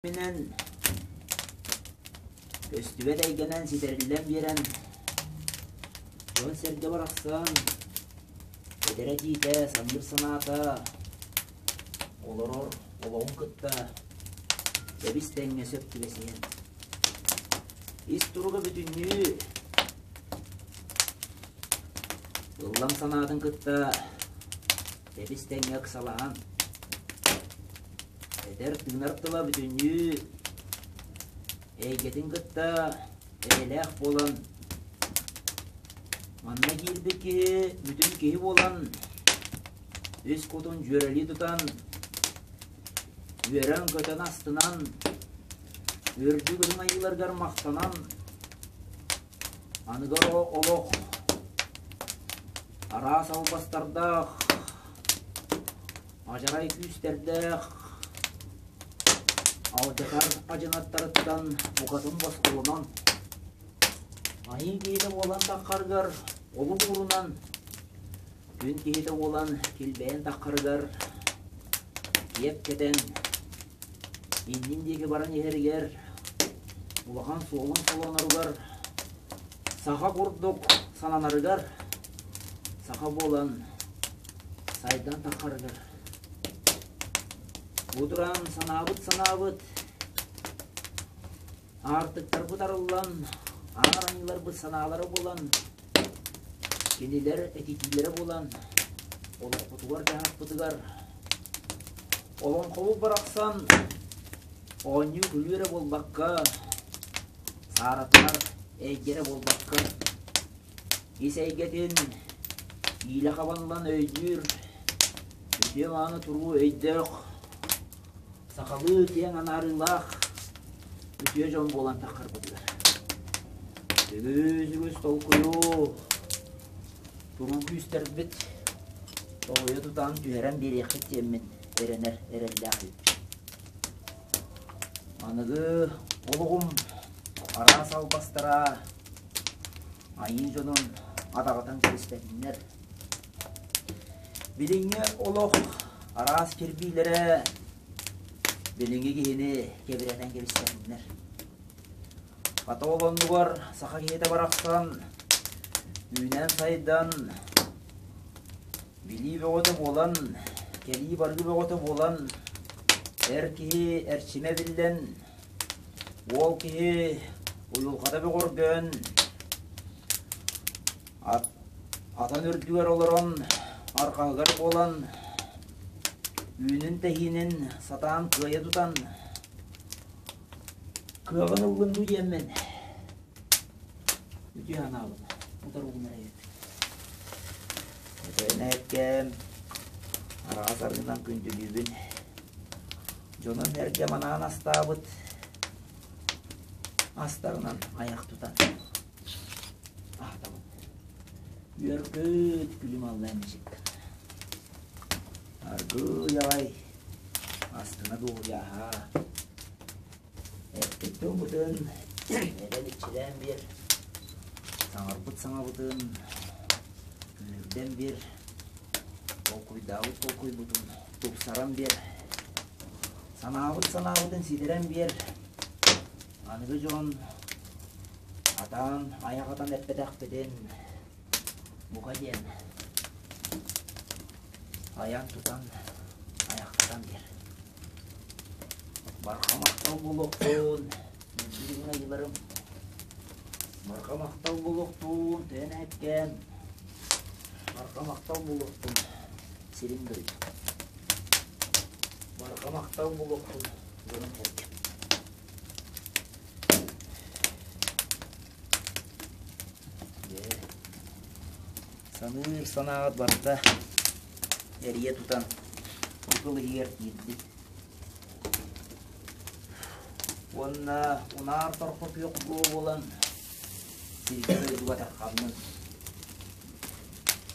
Минэн көстүбэт эйгэнэн ситэриллэн биэрэн, дьон-сэргэ барахсан эдэр этиитэ, саныыр санаата олорор олоҕун кытта тэбис-тэҥҥэ сөп түбэсиһэн, ис туруга бүтүннүү ыллам санаатын кытта тэбис-тэҥҥэ ыксалаһан, Эдэр тыынар тыла бүтүннүү эйгэтин кытта эйэлээх буолан, манна киирбит киһи бүтүн киһи буолан, үс кутун дьүөрэлии тутан, үөрэн-көтөн астынан, үрдүк үрүҥ айыыларыгар махтанан, аныгы олох араас албастардаах Адьарай күүстэрдээх алдьатар адьынаттарыттан букатын босхолонон, айыы киһитэ буолан таххарыгар олук уурунан, күн киһитэ буолан килбэйэн таххарыгар киэп кэтэн, иннин диэки баран иһэригэр улахан суолун солоноругар саха курдук сананарыгар саха буолан сайдан таххарыгар. Бу туран санаабыт санаабыт аартыктарбыт арыллан, аар аньыыларбыт санаалара буолан, кинилэр этитиилэрэ буолан, олохпутугар-дьаһахпытыгар олоҥхобут барахсан оонньуу-күлүү эрэ буолбакка, сааратынар эйгэ эрэ буолбакка, ис эйгэтин иилэ хабанлан өйдүүр, үтүө-мааны туруу өйдөөх, сахалыы киэҥ анаарыылаах үтүө дьон буолан таххарбытыгар. Үгүс-үгүс толкуйу туруу күүстэрбит тоҕуйа тутан түһэрэн биэриэххит диэммин эрэнэр эрэллээх эбиппин. Аныгы олоҕум араас албастара айыы дьонун адаҕатан кэбиспэтиннэр. Билиҥҥи олох араас кирбиилэрэ билиҥҥи киһини кэбирэтэн кэбиспэтиннэр. Хата ол оннугар саха киһитэ барахсан үүнэн-сайдан, билии бөҕөтө буолан, кэлии-барыы бөҕөтө буолан, эр киһи эрчимэ биллэн, Уол киһи уйулҕата бөҕөргөөн, атын үрдүгэр олорон, арҕаһыгар буолан, үүнүн-тэһиинин сатаан кыайа тутан, кыаҕын ыллын дуу диэммин үтүө санаабын утары уунар эбиппин. Өтөөнөөккөм араас арыынан күндүлүүбүн. Дьонум-сэргэм анаан астаабыт астарынан айах тутан аһатабын. Үөркүт күлүм аллайан мичик. Аргыый аҕай астына дуоһуйа аһаа. Эппит тылбытын эбэн иччилээн биэр, саҥарбыт саҥабытын күүһүрдэн биэр, толкуйдаабыт толкуйбутун тупсаран биэр, санаабыт санаабытын ситэрэн биэр. Аныгы дьон атаан айах атан эппэтэхпитин бука диэн айан-тутан айахтатан биэр. Барҕа махтал буолуохтун, билигин айыыларым. Барҕа махтал буолуохтун, тыан эһэккэм. Барҕа махтал буолуохтун, сирим дойду. Барҕа махтал буолуохтун, дьонум сэргэм. Саныыр санааҕыт барыта эрийэ тутан укул иһигэр киирдим. Уонна унаар торхо күөх буо буолан сиргэ дойдуга тарханным.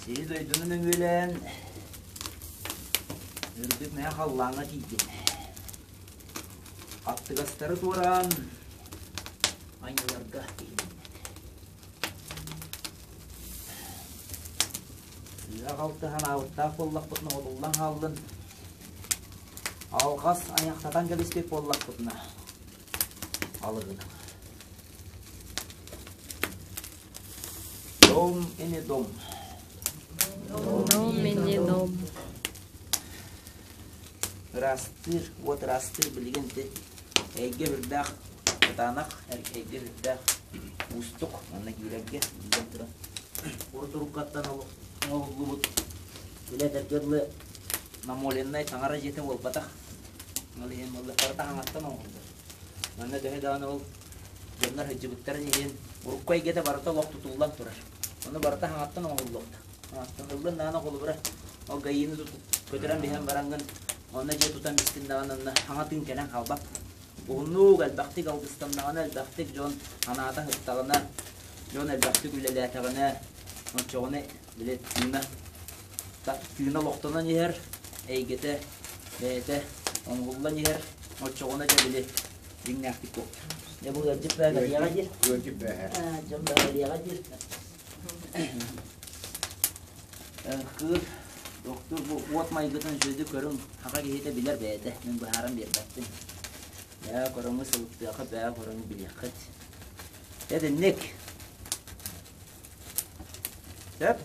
Сири дойдуну нөҥүөлээн үрдүк мэҥэ халлааҥҥа тиийдим. Аттыгастары туораан аньыыларга тиийдим. Сыыһа-халты санаабыттаах буоллахпытына оҕотуллан хааллын. Алҕас айахтатан кэбиспит буоллахпытына, алыгынан. Дом и не дом. Дом и не дом. Ыраастыыр, уот ыраастыыр билигин ити эйгэ үрдээх кытаанах, эйгэ үрдээх уустук, манна киирэргэ биллэн туран урут-уруккаттан оҥоһуллубут үлэ этэргэ дылы намоленнай таҥара дьиэтэ буолбатах. Ол иһин барыта хаҥаттан оҥоһуллар. Манна төһө даҕаны ол дьоннор сылдьыбыттарын иһин урукку эйгэтэ барыта олох тутуллан турар. Ону барыта хаҥаттан оҥоһуллуохтаах. Ыллын даҕаны холобура ол гаины көтүрэн биһэн бараҥҥын онно дьиэ тутан бистин даҕаны онно хаҥа тыын кэлэн хаалбат. Уһуннук элбэхтик алгыстаннаҕына, элбэхтик дьон анаата сыттаҕына, дьон элбэхтик үлэлээтэҕинэ, оччоҕуна били тыына тыына олохтонон иһэр, эйгэтэ бэйэтэ оҥоһуллан иһэр, оччоҕуна дьэ били дьиҥнээхтик туохтар. Дьэ бу ыалдьыт бэҕэ диир. Ыалдьыт бэҕэ. Дьон бэҕэлиэҕэ диир. Кыыр, доктор бу уот майгытын үчүгэйдик көрүҥ, хаха киһитэ билэр бэйэтэ, мин быһааран биэрбэппин. Бээ көрөҥү сылыктыахха, бээ көрөҥү билиэххит. Этинник. Сөп.